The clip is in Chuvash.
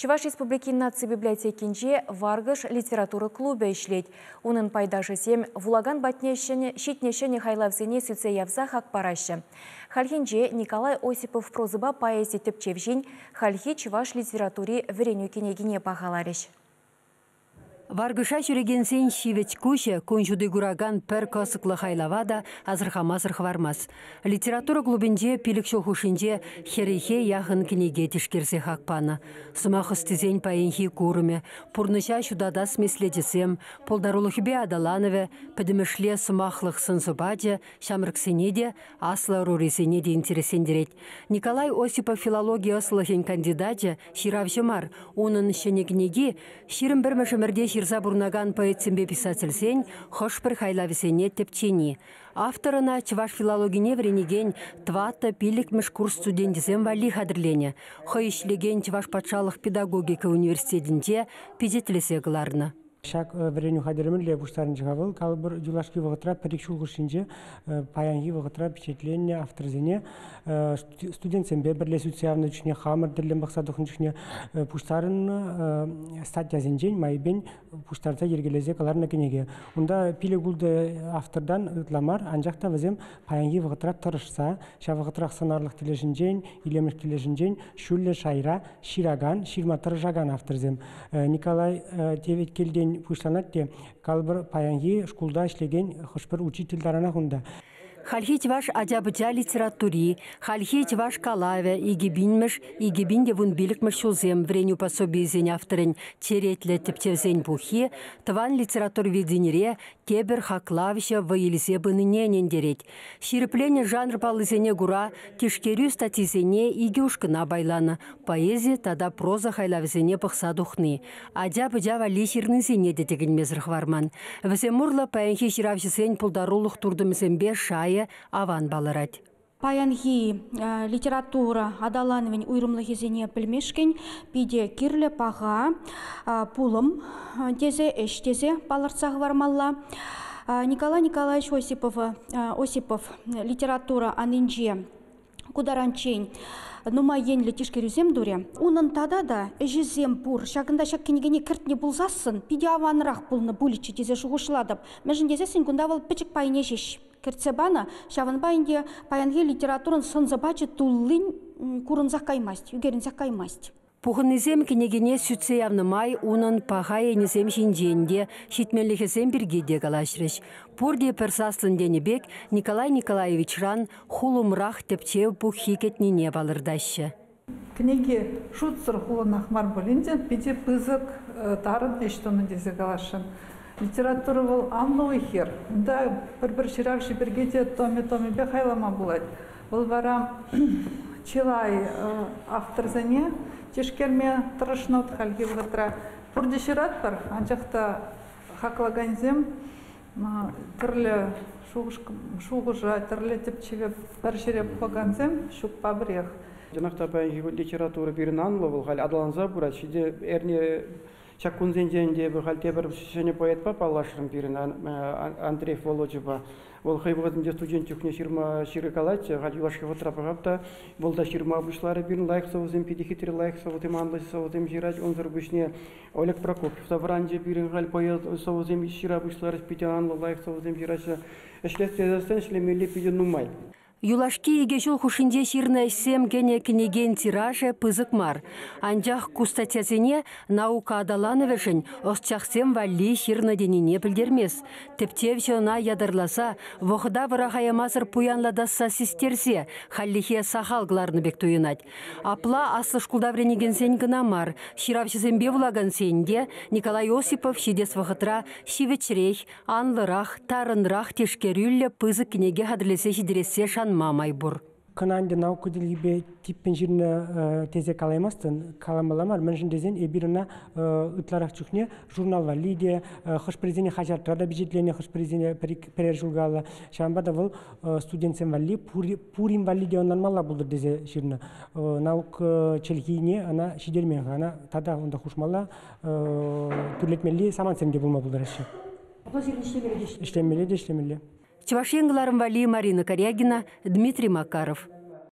Чӑваш Республикин наци библиотекинче «Варкӑш» литература клубӗ ӗҫлет. Унӑн пайташӗсем вулакан патне ҫӗнӗ ҫитнӗ ҫӗнӗ хайлавсене сӳтсе явса хак параҫҫӗ. Хальхинче Николай Осипов прозӑпа поэзи тӗпчевҫин хальхи чӑваш литератури вӗренӳ кӗнекине пахаларӗҫ. Варкӑша ҫӳрекенсен ҫивӗч куҫӗ кун ҫути куракан пӗр кӑсӑклӑ хайлава та асӑрхамасӑр хӑвармасть. Литература клубӗнче 5 ҫул хушшинче хӗрӗхе яхӑн кӗнеке тишкерсе хак панӑ. Сӑмах ӑстисен паянхи курӑмӗ, пурнӑҫа ҫутатас меслечӗсем, пултарулӑхӗпе аталанӑвӗ, пӗтӗмӗшле сӑмахлӑх сӑн-сӑпачӗ ҫамрӑксене те, аслӑ ӑрурисене те интереслентерет. Николай Осипов филологи ӑслӑхӗн кандидачӗ ҫыравҫӑ мар, унӑн ҫӗнӗ кӗнеки 21-мӗш ӗмӗрте ҫырса пурӑнакан поэтсемпе писательсен хӑш-пӗр хайлавӗсене тӗпчени. Автор ӑна чӑваш филологине вӗренекен тӑваттӑ-пиллӗкмӗш курс студенчӗсем валли хатӗрленӗ. Хӑй ӗҫлекен Чӑваш патшалӑх педагогика университетӗнче пичетлесе кӑларнӑ. Ҫак вӗренӳ хатӗрӗ мӗнле пуҫтарӑнчӗ-ха вӑл? Калӑпӑр, юлашки вӑхӑтра пӗр-ик ҫул хушшинче паянхи вӑхӑтра пичетленнӗ авторсене студентсемпе пӗрле сӳтсе явнӑ чухне, хамӑр тӗллӗн пӑхса тухнӑ чухне пуҫтарӑннӑ статьясенчен майӗпен пуҫтарса йӗркелесе кӑларнӑ кӗнеке. Унта пилӗк-ултӑ автортан ытла мар, анчах та вӗсем паянхи вӑхӑтра тӑрӑшса, ҫав вӑхӑтрах сӑнарлӑх тӗлӗшӗнчен, илемлӗх тӗлӗшӗнчен ҫӳллӗ шайра ҫыракан, ҫырма тӑрӑшакан авторсем. Николай Теветкелтен пуҫланать те, калӑпӑр, паянхи шкулта ӗҫлекен хӑш-пӗр учитель таранах унта. Хальхи чӑваш ача-пӑча литератури, хальхи чӑваш калавӗ 2000-мӗш, 2015-мӗш ҫулсем вӗренӳ пособийӗсен авторӗн черетлӗ тӗпчевсен пуххи тӑван литературоведенире тепӗр хаклавҫӑ вӑй илсе пынине ӗнентерет. Ҫирӗпленнӗ жанр паллисене кура тишкерӳ статйисене икӗ ушкӑна пайланӑ, поэзи тата проза хайлавӗсене пӑхса тухни. Ача-пӑча валли ҫырнисене те тӗкӗнмесӗр хӑварман. Вӗсем урлӑ паянхи ҫыравҫӑсен пултарулӑх туртӑмӗсемпе шайӗ аван палӑрать. Паянхи литература аталанӑвӗн уйрӑмлӑхӗсене пӗлмешкӗн питӗ кирлӗ паха пулӑм тесе, ӗҫ тесе палӑртса хӑвармалла. Николай Николаевич Осипов, Осипов литература анинче ку таранччен нумай енлӗ тишкерӳсем турӗ. Унӑн тата та ӗҫӗсем пур. Ҫакӑнта ҫак кӗнекене кӗртнӗ пулсассӑн питӗ аванрах пулнӑ пулӗччӗ тесе шухӑшлатӑп. Мӗншӗн тесессӗн кунта вӑл пӗчӗк пайне ҫеҫ кӗртсе панӑ. Ҫавӑнпа ӗнтӗ паянхи литературӑн сӑн-сӑпачӗ туллин курӑнсах каймасть, ӳкерӗнсех каймасть. Пухӑннисем кӗнекене сӳтсе явнӑ май унӑн паха енӗсем ҫинчен те, ҫитменлӗхӗсем пирки те калаҫрӗҫ. Пурте пӗр саслӑн тенӗ пек Николай Николаевичран хулӑмрах тӗпчев пуххи кӗтнине палӑртаҫҫӗ. Кӗнеке шутсӑр хулӑнах мар пулин те питӗ пысӑк тарӑн ӗҫ тунӑ тесе каласшӑн. Литература вӑл анлӑ уй-хир. Унта пӗр-пӗр ҫыравҫӑ пирки те томӗ-томӗпе хайлама пулать. Вӑл вара чылай авторсене тишкерме тӑрӑшнӑ хальхи вӑхӑтра. Пурте ҫыратпӑр, анчах та хаклакансем тӗрлӗ шухӑша, тӗрлӗ тӗпчеве пӗр ҫӗре пухакансем ҫукпа пӗрех. Чӑнах та паянхи литература пирӗн анлӑ, вӑл халь аталанса пырать. Ҫитӗ эрне ҫак кунсенче ӗнтӗ эпӗ халь тепӗр ҫӗнӗ поэтпа паллашрӑм пирӗн Андрей Володьӑпа. Вӑл хӑй вӑхӑтӗнче студент чухне ҫырма ҫыркалатчӗ, халь юлашки вӑхӑтра пӑхап та вӑл та ҫырма пуҫларӗ. Пирӗн лайӑх сӑвӑсем, питӗ хитре лайӑх сӑвӑсем, анлӑ сӑвӑсем ҫырать. Унсӑр пуҫне Олег Прокопьев та вӑранчӗ пирӗн халь поэт сӑвӑсем ҫыра пуҫларӗҫ, питӗ анлӑ лайӑх сӑвӑсем ҫыраҫҫӗ. Ӗҫлес тесен ӗҫлемелли питӗ нумай. Юлашки икӗ ҫул хушшинче ҫырнӑ ӗҫсем кӗнӗ кӗнекен тиражӗ пысӑк мар. Анчах ку статьясене наука аталанӑвӗшӗн ӑсчахсем валли ҫырнӑ тенине пӗлтермест. Тӗпчевҫӗ ӑна ятарласа вӑхӑта вӑраха ямасӑр пуянлатасса систерсе хальлӗхе сахал кӑларнӑ пек туйӑнать. Апла аслӑ шкулта вӗренекенсен кӑна мар, ҫыравҫӑсемпе вулакансен те Николай Осипов ҫитес вӑхӑтра ҫивӗчрех, анлӑрах, тарӑнрах тишкерӳллӗ пысӑк кӗнеке хатӗрлесе ҫитерессе шанма май пур. Кӑна ӗнтӗ наука чӗлхипе типпӗн ҫырнӑ тесе калаймастӑн, каламалла мар. Мӗншӗн тесен эпир ӑна ытларах чухне журнал валли те, хӑш-пӗрисене хаҫатра та пичетленӗ, хӑш-пӗрисене пӗрер ҫулкаллӑ. Ҫавӑнпа та вӑл студентсем валли пурин валли те ӑнланмалла пултӑр тесе ҫырнӑ. Наука чӗлхине ӑна ҫитермен-ха, ӑна тата унта хушмалла, тӳрлетмелли самантсем те пулма пултараҫҫӗ. Апла сирӗн ӗҫлемелле те ӗҫлемелле. Ӗҫлемелле те ӗҫлемелле. Чӑваш Ен кӑларӑм валли Марина Карягина, Дмитрий Макаров.